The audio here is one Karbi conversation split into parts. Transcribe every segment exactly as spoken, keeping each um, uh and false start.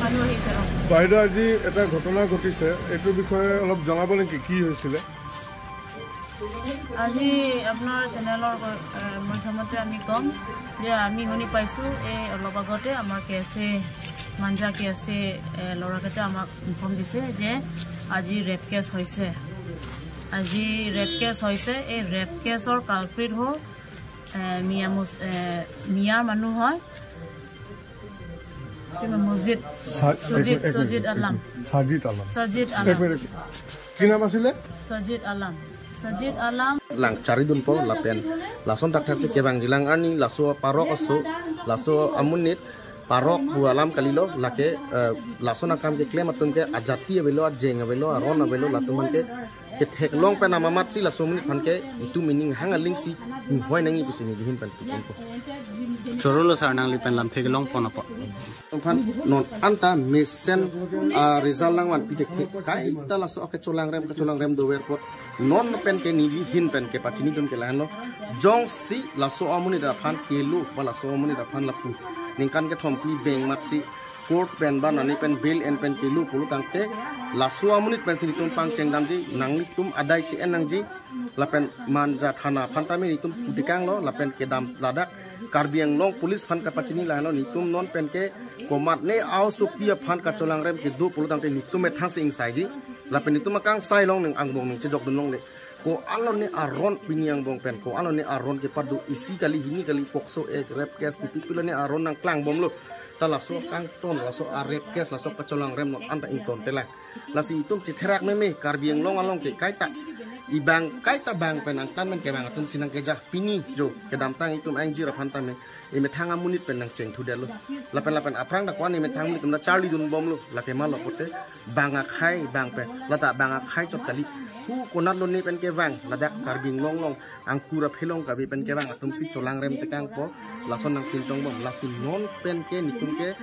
মানুহ আহিছে। বাইদেউ, আজি এটা ঘটনা ঘটিছে, এইটো বিষয়ে অলপ জনাব নেকি, কি হৈছিলে? আজি আপোনাৰ চেনেলৰ, এ, মাধ্যমতে আমি ক'ম যে আমি শুনি পাইছোঁ, এই অলপ আগতে আমাৰ কে এছ এ, মাঞ্জা কে এছ এ, এ, ল'ৰাকেইটা আমাক ইনফৰ্ম দিছে যে আজি ৰেপ কেছ হৈছে। আজি ৰেপ কেছ হৈছে। এই ৰেপ কেছৰ কালপ্ৰিট হ'ল, এ, মিয়া মুছ-, এ, মিয়া মানুহ হয়। কিবা মছজিদ, চা-, সুজিত, এক মিনিট, এক মিনিট, সুজিত আলম। সাজিদ আলম। সাজিদ এক আলম। মিনিট, এক মিনিট। কি নাম আছিলে? সাজিদ আলম। সাজিদ Alam. Lang charlidunpo lapen lason thakthak si kevangjilang, arni laso parok aso, laso amonit parok pu alam kalilo, lake, eh, lason akam keklem atum ke ajati avelo, ajeng avelo, aron avelo, latum ke ketheklong pen amamat si laso amonit aphan ke itum ining hang aling si hinghoi nangji pusi neli ahin pen puponpo. Choro lo sir, nangli pen lamthe kelongpon apot. Aphan non anta mesen, ah, result langvan pithekthe. Kaita laso kecholangrem, kecholangrem dover apot non pen ke neli ahin pen kepachinidun ke lahenlo. Jongsi laso amonit aphan kelo, ba laso amonit aphan lapu ningkan kethom phli beng mat si court pen ba nani pen bail en pen kelo pulo tangte, laso amonit pensi netum pangcheng damji, nanglitum adai che-en nangji, lapen Manja thana aphan tame netum putikanglo, lapen kedam ladak Karbi Anglong Police aphan kapachini lahenlo, netum non pen ke komatne aosopi aphan kacholangrem kedo pulo tangte netum methang si ingsaiji, lapen netum akangsai along ning angbong ning chejokdun longle. Ko-an lone aron pini angbong pen, ko-an lone aron kepado, isi kali, hini kali, POCSO Act, rape case, kopi kopi lone aron nangklangbomlo. Ta laso kangton, laso a-rape case, laso kacholangrem non anta ingtonte lang. Lasi itum chetherak meme, Karbi Anglong along ke kaita, ibang kaita bang pen angtan pen kevang atum si nangkeja, pini jo kedamtang itum angjir aphan tame imethang amonit pen nangchengthudetlo. Lapen lapen aphrang dak ko-an imethang amonit atum ta charlidunbomlo, lake malo pulote bang akhai bang pen, lata bang akhai chot kali. Hu konat lone pen kevang, ladak Karbi Anglong along, angkur aphelong kave pen kevang atum si cholangrem tekangpo, lason nangpinchongbom, lasi non pen ke netum ke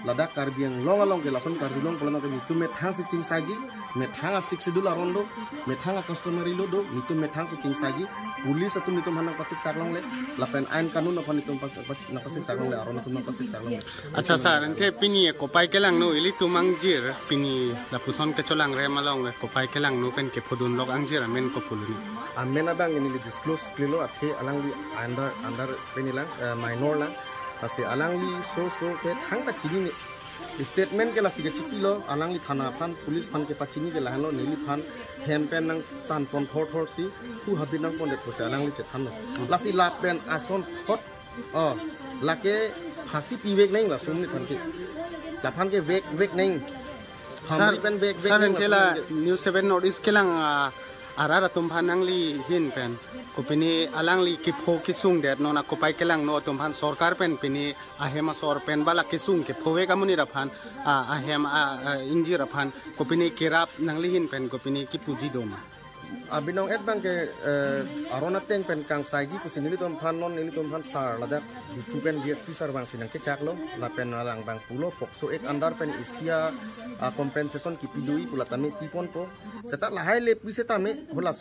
ladak Karbi Anglong along ke lason karjulong pulo tangte netum methang si chingsaiji, methang a-Sixth Schedule aron do, methang a-customary law do, netum methang si chingsaiji, police atum netum aphan nangpasiksak longle, lapen ain kanun aphan netum pas-, pas-, nangpasiksak longle, aron atum nangpasiksak longle. Accha sir, anke pini kopai kelangno ilitum angjir, pini lapuson kecholangrem along kopai kelangno pen kephodunlok angjir amen kopuluni? Amen abang neli disclose klelo, athe alangli under, under pini lang, eh, minor lang. Lasi alangli so so ke thangta chinine. Statement ke lasi kechipilo, alangli thana aphan, police aphan kepachini ke lahenlo, neliphan hem pen nangsanpon thorthor si, hu habit nangpondet pusi alangli chethanlo. Lasi lapen asonthot, oh, lake phasi pivek nang laso amonit aphan ke. Laphan ke vekvek nang. Sir, phamri pen vekvek sir, nang anke la laso amonit aphan ke. News seven North East kelang, ah, arat atum aphan nangli ahin pen, kopine alangli kepho kesungdet, non akopai kelangno atum aphan sorkar pen pine ahem asor pen ba la kesung kephovek amonit aphan, ah, ahem, ah, ah, ingjir aphan, kopine kerap nangli ahin pen kopine kipuji doma? Abinong et abang ke, eh, aron ateng pen kangsaiji pusi nelitum aphan, non nelitum aphan sir ladak Diphu pen D S P sir vangsi nangchechaklo, lapen alang abang pulo POCSO Act under pen isi a, ah, compensation kipi do-i pu la tame piponpo. Seta lahai le pu setame halaso